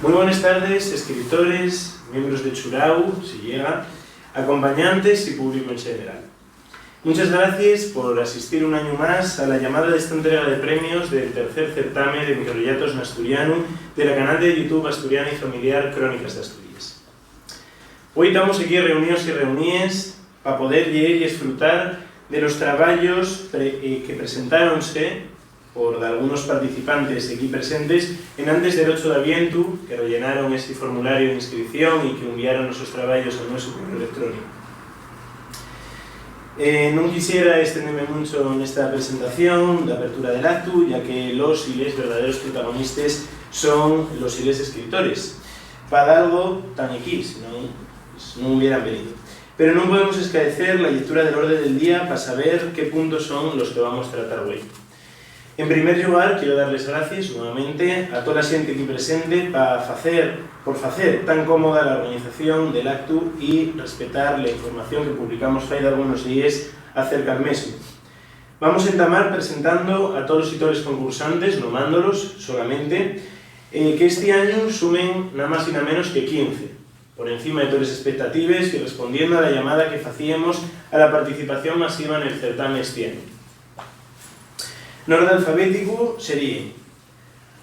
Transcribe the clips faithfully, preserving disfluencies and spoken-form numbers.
Mui bones tardes, escritores, miembros de churáu, si llega, acompañantes y públicu en xeneral. Munches gracies por asistir un añu más a la llamada d'esta entrega de premios del tercer certame de microrrellatos n'asturianu de la canal de YouTube asturiana y familiar Crónicas d'Asturies. Güei tamos equí reuníos y reuníes pa poder lleer y esfrutar de los trabayos pre-, eh, que presentáronse por dalgunos participantes equí presentes enantes del ocho d'avientu, que rellenaron esi formulariu d'inscripción y que unviaron los sos trabayos al nuesu correu electrónicu. Eh, nun quisiera estendeme muncho nesta presentación d'apertura del actu, ya que los y les verdaderos protagonistes son los y les escritores. Pa dalgo tán equí, si non, nun hubieran venido. Pero nun podemos escaecer la llectura del orde del día pa saber qué puntos son los que vamos tratar güei. En primer llugar, quiero dar les gracies nuevamente a tola xente equí presente pa facer, por facer tan cómoda la organización del actu y respetar la información que publicamos fai dalgunos díes acerca'l mesmu. Vamos entamar presentando a tolos y toles concursantes, nomándolos solamente, eh, que esti añu sumen na más y na menos que quince, por encima de toles espectatives y respondiendo a la llamada que facíemos a la participación masiva nel certame esti añu. N'orde alfabéticu seríen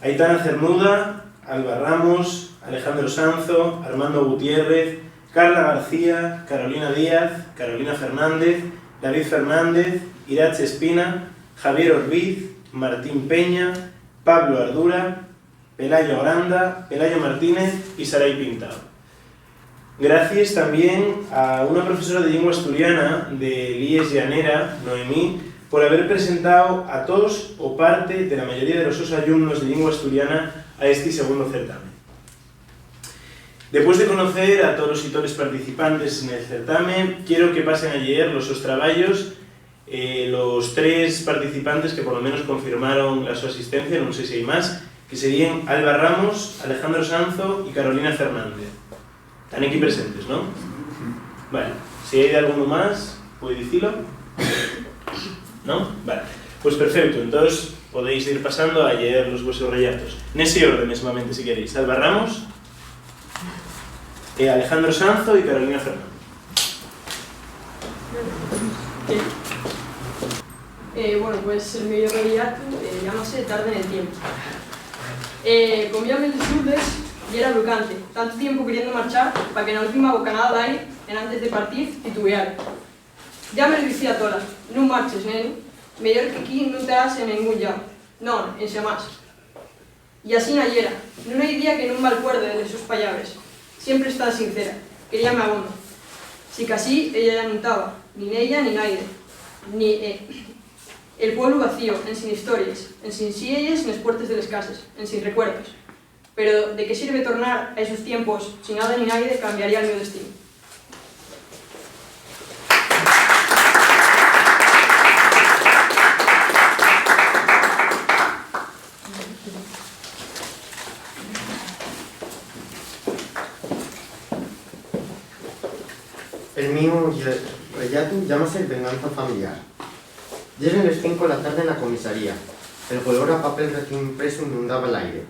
Aitana Cernuda, Alba Ramos, Alejandro Sanzo, Armando Gutiérrez, Carla García, Carolina Díaz, Carolina Fernández, David Fernández, Irache Espina, Javier Orbiz, Martín Peña, Pablo Ardura, Pelayo Granda, Pelayo Martínez y Saray Pintao. Gracies tamién a una profesora de llingua asturiana de l'IES Llanera, Noemí, por haber presentao a toos o parte de la mayoría de los sos alumnos de llingua asturiana a esti segundo certame. Depués de conocer a tolos y toles participantes nel certame, quiero que pasen a lleer los sos trabayos, eh, los tres participantes que por lo menos confirmaron la so asistencia, nun sé si hai más, que seríen Alba Ramos, Alejandro Sanzo y Carolina Fernández. Tán equí presentes, ¿no? Vale. Si hai dalgún más, ¿puedo dicilo? ¿No? Vale. Pues perfecto, entós podéis ir pasando a lleer los vuesos rellatos. Nesi orde mesmamente, si queréis. Alba Ramos, eh, Alejandro Sanzo y Carolina Fernández. Eh, bueno, pues el meyor rellato, eh, llámase Tarde en el tiempo. Eh, comíame les uvas y era brucante, tanto tiempo queriendo marchar, pa que na última bocanada d'aire, enantes de partir, titubeara. Ya me lo dicía tola, nun marches, nenu, meyor que quí nun te vas en nengún llau, non, enxamás. Y asina yera, nun hai día que nun m'alcuerde de les sos pallabres, siempre están sincera, queríame abondo. Sicasí ella ya nun taba, nin ella nin aire, ni, eh, el pueblu vacío, ensin histories, ensin sielles nes puertes de les cases, ensin recuerdos. Pero de qué sirve tornar a esos tiempos si nada ni naide cambiaría el mio destinu? El mio lle-, rellato llámase Venganza familiar. Yeren les cinco la tarde na comisaría. El golor a papel recién impresu inundaba l'aire.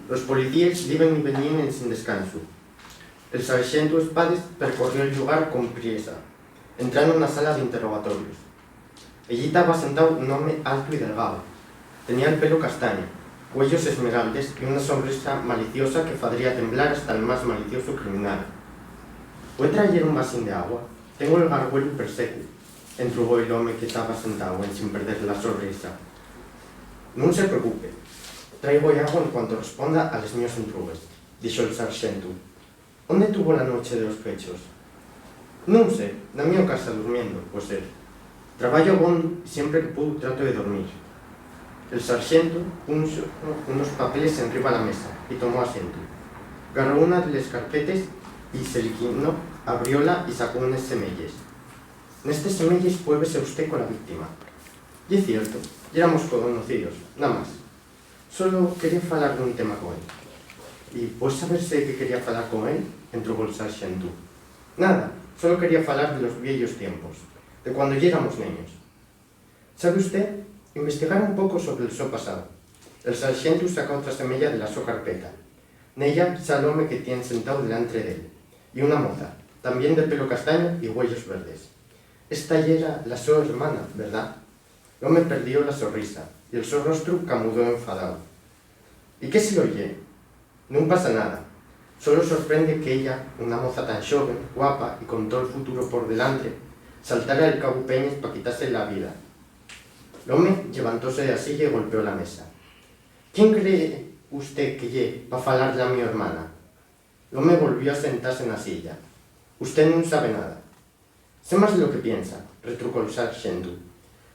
Los policíes diben y veníen ensin descansu. El sarxentu Spades percorrió'l llugar con priesa, entrando na sala d'interrogatorios. Ellí taba sentao un home altu y delgao. Tenía'l pelu castañu, güeyos esmeraldes y una sonrisa maliciosa que fadría temblar hasta'l más maliciosu criminal. ¿Pue trayer un vasín d'agua? Tengo'l gargüelu persecu, entrugó'l home que taba sentao ensin perder la sorrisa. Nun se preocupe, traigo-y agua en cuanto responda a les mios entrugues, dixo'l sarxentu. ¿Ónde tuvo la nueche de los fechos? Nun sé, na mio casa durmiendo, pue ser. Trabayo abondo y siempre que puedo trato de dormir. El sarxentu punxo unos papeles enriba la mesa y tomó asientu. Garró una de les carpetes y se liquinó, abrióla y sacó unes semeyes. Nestes semeyes pue vese usté cola víctima. Ye cierto, yeramos conocíos, namás. Solo quería falar d'un tema con él. ¿Y pue saberse de qué quería falar con él? Entrugó'l sarxentu. Nada, solo quería falar de los vieyos tiempos, de cuando yeramos neños. ¿Sabe usté? Investigare un poco sobre'l so pasao. El sarxentu saca otra semeya de la so carpeta. Nella, xa l'home que tien sentáu delantre d'él, y una moza, tamién de pelo castaño y güeyos verdes. Esta yera la so hermana, ¿verdá? L'home perdió la sorrisa, y el so rostru camudó enfadáu. ¿Y qué si lo ye? Nun pasa nada. Solo sorprende qu'ella, una moza tan xoven, guapa y con tol futuro por delantre, saltara el cabu peñes pa quitase la vida. L'home llevantóse de la silla y golpeó la mesa. ¿Quién cree usté que ye pa falar la mio hermana? L'home volvió a sentase na silla. Usté nun sabe nada. Sé más de lo que piensa, retrucó'l sarxentu.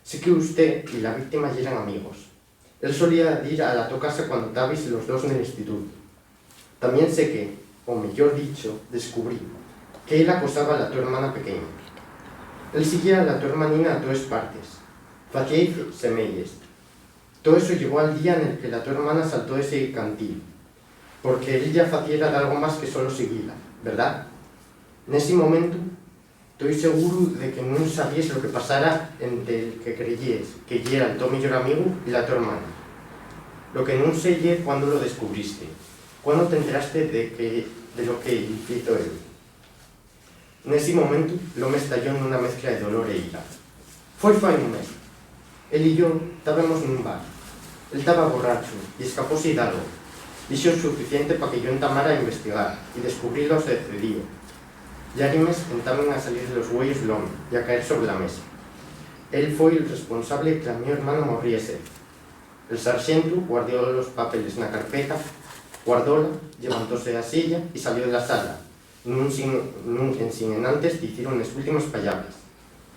Sé que usté y la víctima yeran amigos. Él solía dir a la to casa cuando tabais los dos nel institutu. Tamién sé que, o meyor dicho, descubrí, que él acosaba a la to hermana pequeña. Él siguía a la to hermanina a toes partes. Facíais semeyes. Too eso llevó al día nel que la to hermana saltó ese cantil, porque él yá faciera dalgo más que solo siguila, ¿verdá? Nesi momentu, toi seguru de que nun sabíes lo que pasara ente'l que creyíes que yera'l to meyor amigu y la to hermana. Lo que nun sé ye cuándo lo descubriste, cuándo t'enteraste de que, de lo que fizo él. Nesi momentu, l'home estalló nuna mezcla de dolor e ira. Foi fai un mes. Él y yo tábemos nun bar. Él taba borrachu y escapóse hidalgo. Dixo suficiente pa que yo entamara a investigar y descubrí lo socedío. Llágrimes entamen a salir de los güeyos del home y a caer sobre la mesa. Él foi el responsable que la mio hermana morriese. El sarxentu guardió los papeles na carpeta, guardóla, llevantóse de la silla y salió de la sala. Nun sin, nun ensin enantes dicieron les últimes pallabres: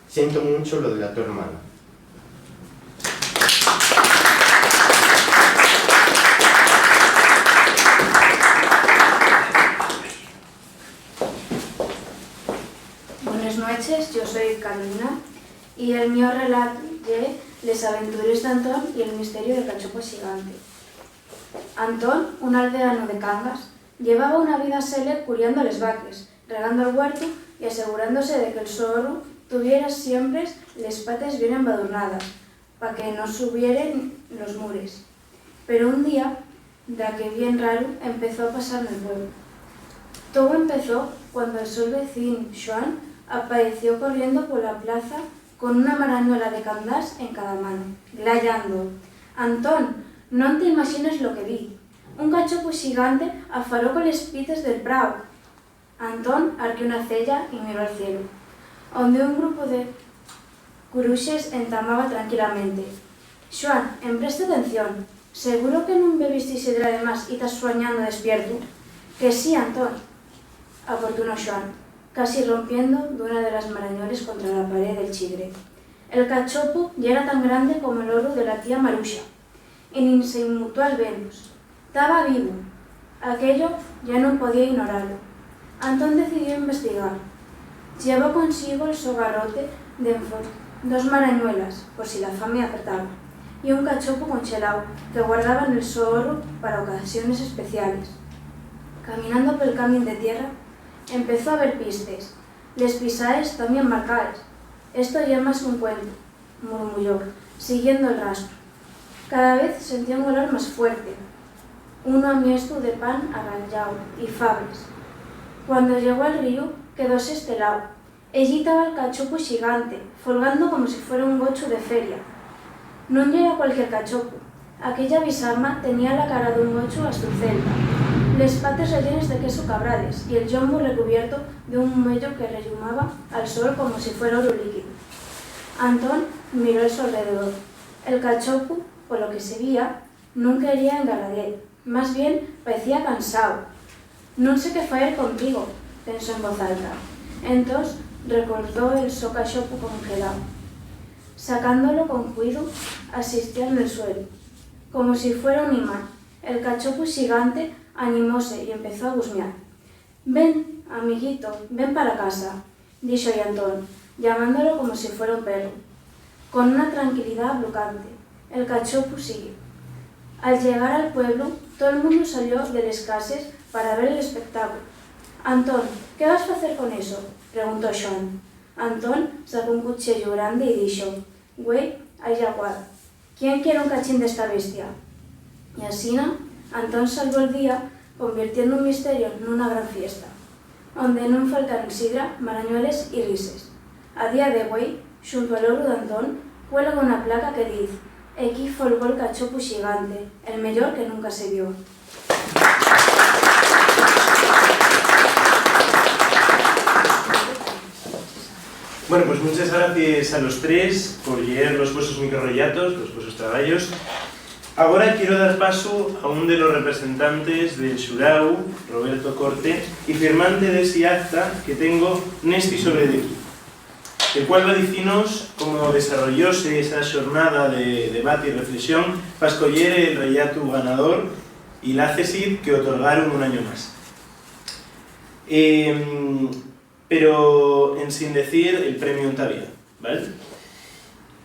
"Siento muncho lo de la to hermana". Bones nueches, yo soi Carolina y el mio relato ye Les aventures d'Antón y el misteriu del cachopu xigante. Antón, un aldeanu de Cangas, llevaba una vida sele curiando les vaques, regando el huertu y asegurándose de que'l so oru tuviera siempres les pates bien embadurnadas, pa que no subieren los mures. Pero un día, daqué bien raru empezó a pasar nel pueblu. Tou empezó cuando el so vecín Xuan apaeció corriendo pola plaza con una marañuela de candás en cada mano, glayando: "Antón, non te imaxines lo que vi. Un cachopu xigante afaró coles pites del prao". Antón arqueó una ceya y miró al cielu, onde un grupu de curuxes entamaba tranquilamente. "Xuan, empresta atención. Seguro que nun bebiste sidra de más y tas suañando despiertu?". "Que sí, Antón", aportunó Xuan, casi rompiendo d'una de las marañueles contra la paré del chigre. El cachopu yera tan grande como l'oru de la tía Maruxa, y nin se inmutó al velos. Taba vivu. Aquello ya nun podía ignoralo. Antón decidió investigar. Llevó consigo'l so garrote d'enfor, dos marañuelas, por si la fame apertaba, y un cachopu conxeláu que guardaba nel so oru para ocasiones especiales. Caminando pel camín de tierra, empezó a ver pistes. "Les pisaes tán bien marcaes. Esto ye más qu'un cuentu", murmuyó, siguiendo'l rastru. Cada vez sentía un olor más fuerte, unu a miestu de pan arrayáu y fabres. Cuando llegó al ríu, quedóse esteláu. Ellí taba'l cachopu xigante, folgando como si fuera un gochu de feria. Nun yera cualquier cachopu. Aquella bisarma tenía la cara d'un gochu astucelta, les pates rellenes de quesu cabrales y el llombu recubierto d'un vellu que rellumaba al sol como si fuera oru líquidu. Antón miró al so alrededor. El cachopu, polo que se vía, nun quería engarradier, más bien paecía cansao. "Nun sé qué faer contigo", pensó en voz alta. Entós recordó el so cachopu conxeláu. Sacándolo con cuidu, asistió'l nel suelu, como si fuera un imán. El cachopu xigante animóse y empezó a gusmiar. "Ven, amiguito, ven para casa", dixo-y Antón, llamándolo como si fuera un perru. Con una tranquilidá ablucante, el cachopu siguió. Al llegar al pueblu, tol mundu salió de les cases para ver l'espectáculu. "Antón, ¿qué vas facer con eso?", preguntó Xuan. Antón sacó un cuchiellu grande y dixo: "Güei, ahí ya cuadra. ¿Quién quier un cachín d'esta bestia?". Y asina, Antón salvó'l día convirtiendo un misterio nuna gran fiesta, onde nun faltaron sidra, marañueles y rises. A día de güei, xunto al oru d'Antón, cuelga una placa que diz: "Equí fol gol cachopu xigante, el meyor que nunca se vio". Bueno, pues muchas gracias a los tres por lleer los vuesos microrrellatos, los vuesos trabayos. Agora quiero dar pasu a un de los representantes del xuráu, Roberto Corte, y firmante d'esi acta que tengo nesti sobre d'equí, el cual va dicinos cómo desarrollóse esa xornada de debate y reflexión pa escoyer el rellato ganador y la cesid que otorgaron un año más. Em, pero ensin decir el premiu entavía, ¿vale?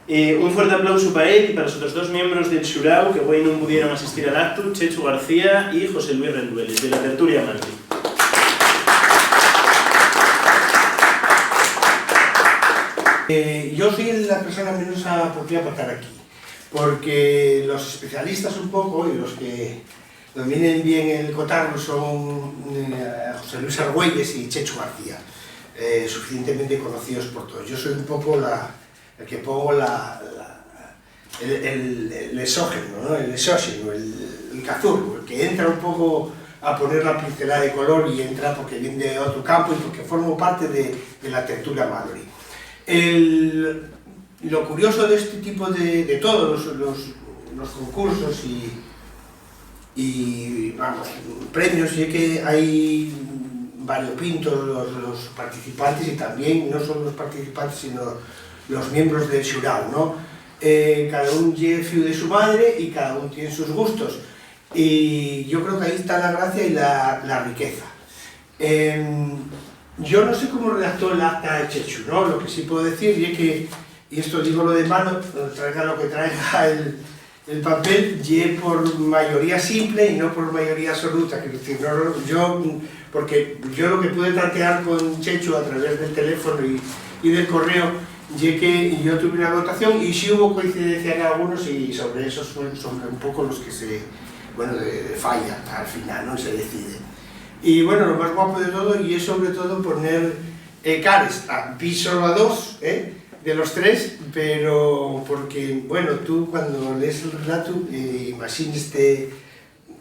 Eh, un fuerte aplausu pa él y pa los otros dos miembros del xuráu que güei nun pudieron asistir al actu, Chechu García y José Luis Rendueles, de la Tertulia Maldi. Eh, yo soy la persona menos apropiada para estar aquí, porque los especialistas un poco y los que dominen bien el cotarro son, eh, José Luis Argüelles y Chechu García, eh, suficientemente conocidos por todos. Yo soy un poco la, el que pongo la, la- el, el, el exógeno, ¿no? El exógeno, el, el cazurro, el que entra un poco a poner la pincelada de color y entra porque viene de otro campo y porque formo parte de, de la tertulia Maldi. El, lo curioso de este tipo de, de todos los, los, los concursos y, y, vamos, premios, ye que hai variopintos los, los participantes y también no solo los participantes, sino los miembros del xuráu, ¿no? Eh, cada un ye fiu de su madre y cada un tiene sus gustos. Y yo creo que ahí está la gracia y la, la riqueza. Em, yo no sé cómo redactó el acta de Chechu, ¿no? Lo que sí puedo decir es que, y esto digo lo de mano, traiga lo que traiga el, el papel, ye por mayoría simple y no por mayoría absoluta. Quiero decir, no, no, yo, porque yo lo que pude tantear con Chechu a través del teléfono y, y del correo, ye que yo tuve una votación y sí hubo coincidencia en algunos y sobre esos fue sobre un poco los que se, bueno, de, de falla al final, ¿no? Se decide. Y bueno, lo más guapo de todo, y es sobre todo poner, eh, cares. Ah, vi solo a dos, ¿eh? De los tres, pero porque, bueno, tú cuando lees el relato, eh, imagínate,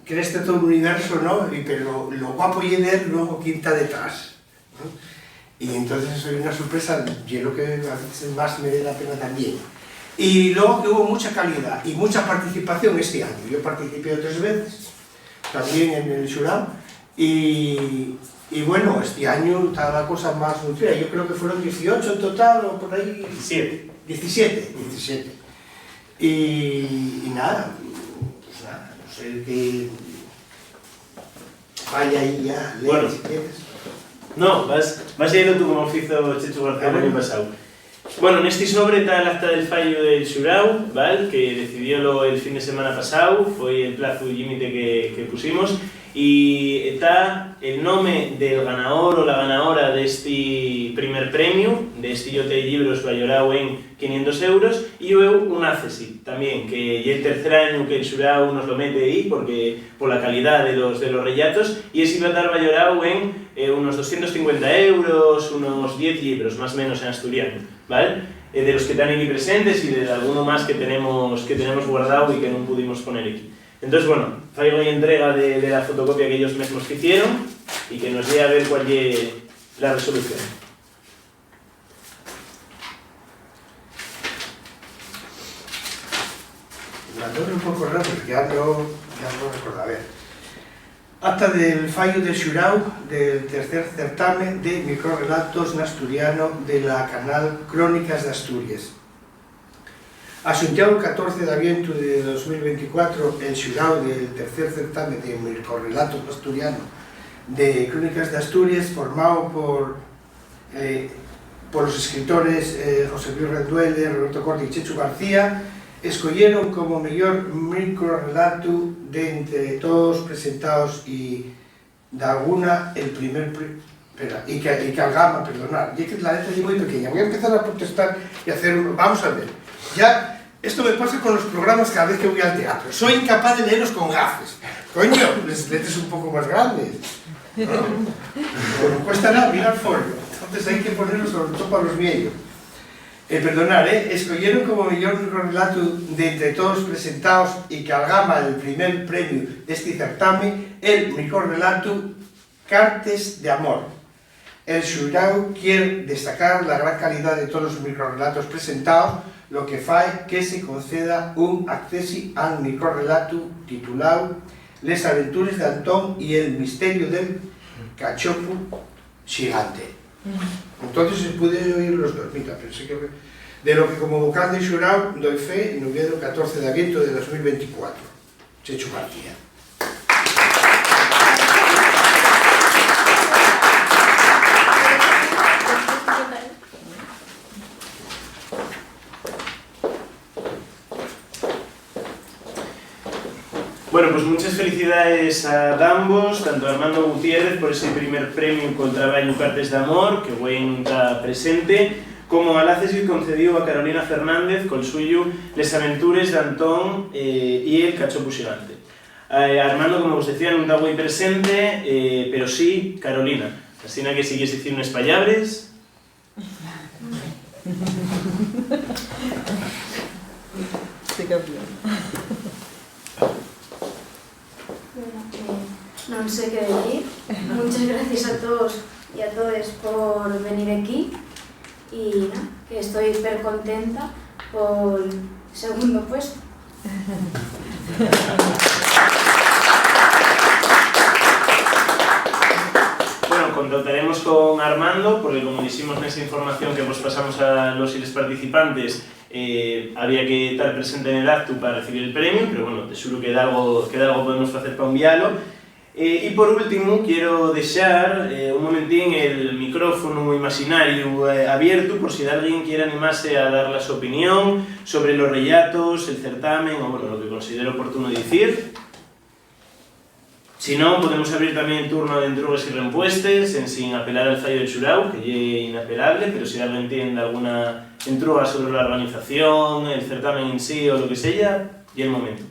crees todo un universo, ¿no? Y, pero lo, lo guapo ye ver luego quién está detrás, ¿no? Y entonces eso es una sorpresa, y es lo que a veces más me da la pena también. Y luego que hubo mucha calidad y mucha participación este año. Yo participé otras veces, también en el xuráu, y, y bueno, este año está la cosa más nutrida. Yo creo que fueron dieciocho en total, o por ahí. Diecisiete. Diecisiete, diecisiete. Y, y nada, pues nada, no sé qué. Vaya ahí ya, lee. Bueno. Si quieres. No, vas, vas leyendo tú como fizo Chechu García el año pasado. Bueno, nesti sobre ta l'acta del fallu del xuráu, ¿val? Que decidiólo el fin de semana pasao, foi el plazu límite que, que pusimos, y ta el nome del ganador o la ganadora d'esti primer premiu, d'esti llote de llibros valorao en quinientos euros, y yo eu una cesid tamién, que ye el tercer añu que el xuráu nos lo mete ehí, porque pola calidá de los, de los rellatos, y esi va tar valorao en, eh, unos doscientos cincuenta euros, unos diez llibros, más o menos en asturianu. ¿Val? Eh, de los que tán equí presentes y de, de alguno más que tenemos, que tenemos guardao y que nun pudimos poner equí. Entós, bueno, faigo-y entrega de, de la fotocopia que ellos mesmos ficieron y que nos lleve a ver cuál ye la resolución. Mandóme un poco raro, porque ya no, ya no recuerdo. A ver. Acta del fallu del xuráu del tercer certame de microrrelatos n'asturiano de la canal Crónicas d'Asturies. Axuntiáu'l catorce d'avientu de dos mil venticuatro, el xuráu del tercer certame de microrrelatos n'asturiano de Crónicas d'Asturies, formao por eh, polos escritores, eh, José Luis Rendueles, Roberto Corte y Chechu García, escoyeron como meyor microrrelatu d'entre todos presentaos y, d'alguna, el primer pri-, espera, y que, y que algama, perdonar, ye que la letra ye mui pequeña, voy a empezar a protestar y hacer un, vamos a ver, ya, Esto me pasa con los programas cada vez que voy al teatro. Soy incapaz de leerlos con gafes. Coño, les letras un poco más grandes, ¿no? Pues no cuesta nada mirar folio. Entonces hay que ponerlos sobre todo para los viejos. Eh, perdonar, eh? Escoyeron como mellor microrrelatu de entre todos presentados y qu'algama el primer premiu d'esti certame el microrrelatu Cartes d'amor. El xuráu quier destacar la gran calidá de tolos microrrelatos presentaos, lo que fai que se conceda un accesi al microrrelatu tituláu Les aventures d'Antón y el misteriu del cachopu xigante. Entonces se puede oír los dos. Mira, pensé que de lo que como vocal de xuráu doi fe, en Oviedo, catorce de avientu de dos mil venticuatro. Chechu García. Bueno, pues muchas felicidades a dambos, tanto a Armando Gutiérrez por ese primer premio col trabayu Cartes d'amor, que güei nun ta presente, como a la accesi concedíu a Carolina Fernández col suyu Les aventures d'Antón, eh, y el cachopu xigante. Eh, Armando, como vos decía, nun ta güei presente, eh, pero sí Carolina. Asina que si quieres dicir unes pallabres. Sí, campeón. Bueno, eh, non sé qué decir. Muchas gracias a todos y a todes por venir aquí. Y na, que estoy hiper contenta pol segundo puesto. Bueno, contactaremos con Armando, porque como diximos nesa información que vos pasamos a los y les participantes, eh, había que tar presente nel actu pa recibir el premiu, pero bueno, de xuru que dalgo, que dalgo podemos facer pa unvialo. Eh, y por últimu, quiero dexar, eh, un momentín el micrófonu imaxinariu, eh, abiertu por si dalguien quier animase a dar la so opinión sobre los rellatos, el certamen, o, bueno, lo que considere oportuno dicir. Si non, podemos abrir tamién el turno d'entrugues y rempuestes, ensin apelar al fallu del xuráu, que ye inapelable, pero si dalguien tien dalguna entruga sobre la organización, el certamen en sí o lo que seya, ye'l momentu.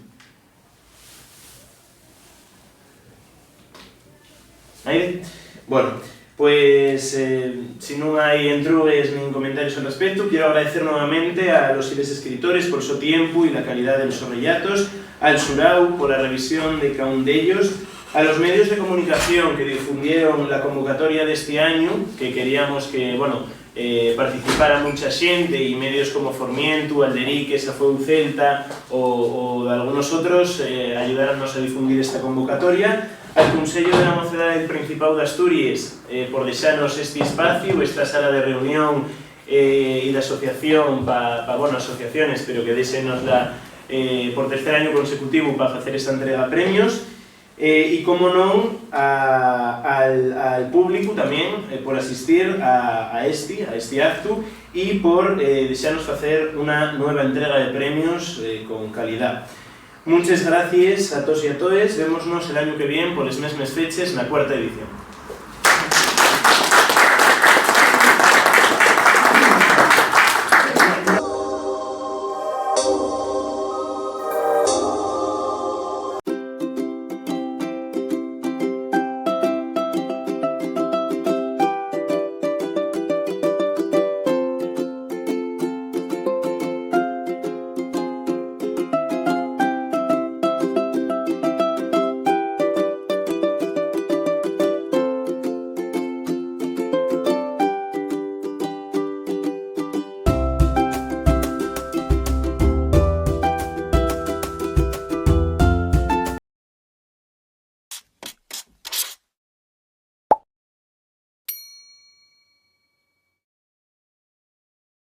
Aire? Bueno, pues, eh, si nun hai entrugues nin comentarios al respectu, quiero agradecer nuevamente a los y les escritores por so tiempu y la calidá de los so rellatos, al xuráu pola revisión de caún d'ellos, a los medios de comunicación que difundieron la convocatoria d'esti añu, que queríamos que, bueno, eh, participara muncha xente, y medios como Formientu, Alderique, Safueu Celta o, o dalgunos otros, eh, ayudáronnos a difundir esta convocatoria, al Consello de la Mocedá del Principáu d'Asturies, eh, por dexanos esti espaciu, esta sala de reunión, eh, y d'asociación pa, pa, bueno, asociaciones, pero que déxenosla, eh, por tercer añu consecutivu pa facer esta entrega premios. Eh, y, como non, a, al, al públicu tamién, eh, por asistir a, a esti, a esti actu y por, eh, dexanos facer una nueva entrega de premios, eh, con calidá. Munches gracies a tos y a toes. Vémosnos el añu que vien poles mesmes feches na cuarta edición.